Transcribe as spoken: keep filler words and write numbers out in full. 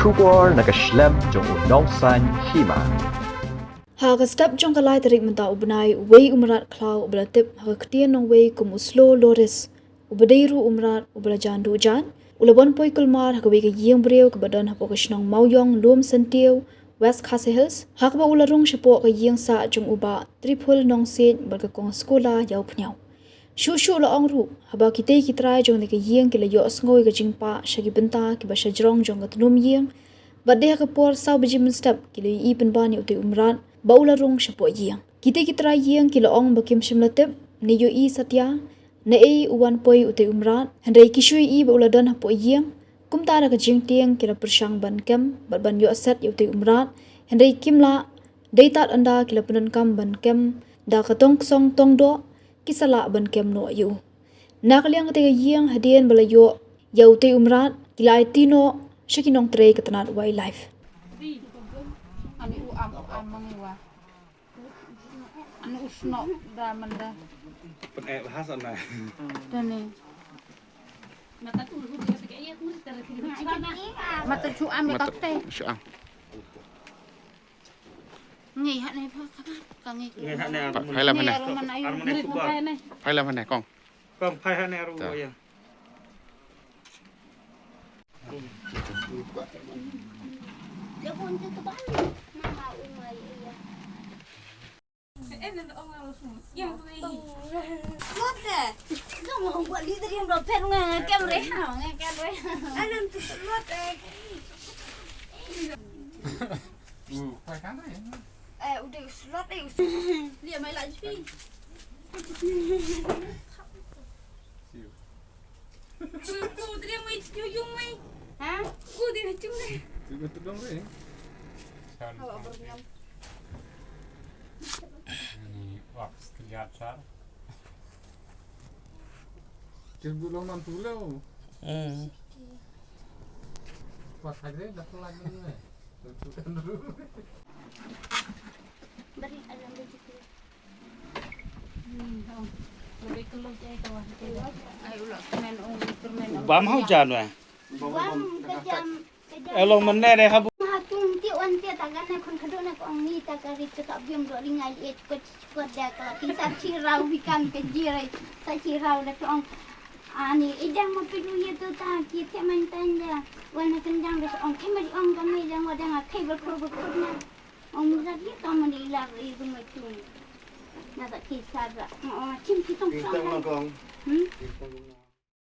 Khubor na ka shlem jong u Nongsaiñ Hima. Ha ka step jong ka lai tarik mynta u bnai, uwei u mrad khlaw uba la tip ha ka ktien nongwei kum u Slow Loris, uba dei ruh u mrad uba la jan duh jan, u la wan poi kulmar ha kawei ka ïing briew kaba don hapoh ka shnong Mawiong, Lum Syntiew, West Khasi Hills, ha kaba u la rung shapoh ka ïing sah jong u Bah Triphul Nongsiej bad ka kong Skula Ïawphniaw. Shuh shuh la ong ruh, haba kitei ki trai jong kane ka ïing ki la ïohsngew ïa ka jingpah sha ki bynta kiba shajrong jong ka tnum ïing, bad dei ha ka por saw baje mynstep ki la ïohi pynban ïa utei u mrad ba u la rung shapoh ïing. Kitei ki trai ïing ki la ong ba kim shym la tip ne ïohi satia naei u wan poi utei u mrad, hynrei ki shu ïohi ba u la don hapoh ïing. Kumta da ka jingtieng ki la pyrshang ban kem bad ban ïoh set ïa utei u mrad, hynrei kim lah. Dei tad ynda ki la pyndonkam ban kem da ka tong ksong tong doh, ki sa lah ban kem noh ïa u. Na ka liang katei ka ïing, hadien ba la ïoh ïa utei u mrad, ki la aiti noh sha ki nongtrei ka tnat wildlife. Ani u am, u am mangi wa. Ani u snok da manda. Pyneh bha sa na. Dani. Mata chu am ïa ka kte. Chu am. Ngi ha ne pha ka, ka ngi. Ngi ha ne. Phai lam ha ne. Phai lam ha ne, kong. Kong, phai ha ne ru ya. What the? Dong mo buat leader yang berpet nge kem re ha nge kem re. Alam tu slot eh. Eh, udah slot eh. Lihat mai lagi pi. Ku, ku, tadi mai cucung mai. Ha? Ku dia cung deh. Cuba tu dong deh. Awak bernyam. Ini wax kerja besar. Cuba long man pulau. Hmm. Pas aja dah lagi ni. Tentukan dulu. Beri alam rezeki. Bam hau jan weh. Bam kejam, kejam. Elong mene deh habu. Hatung ti wan ti ta kan ne khun khaduk ne ko ong ni ta ka rit ka ta biom do ringai et ko ko da ka la kin sa chi rau wi kan ka ji rai sa chi rau da ko ong. Ani idang ma pidu ye tu ta ki te man tan da. Wan na kan jang da ko ong te ma di ong ka me jang wa dang a kai ba ko ba ko na. Ong mi sa ki ka ma di la ri bu ma tu. Na ta ki sa da. Ong chim ki tong. Ki tong ma kong. Hmm? Ki tong ma kong.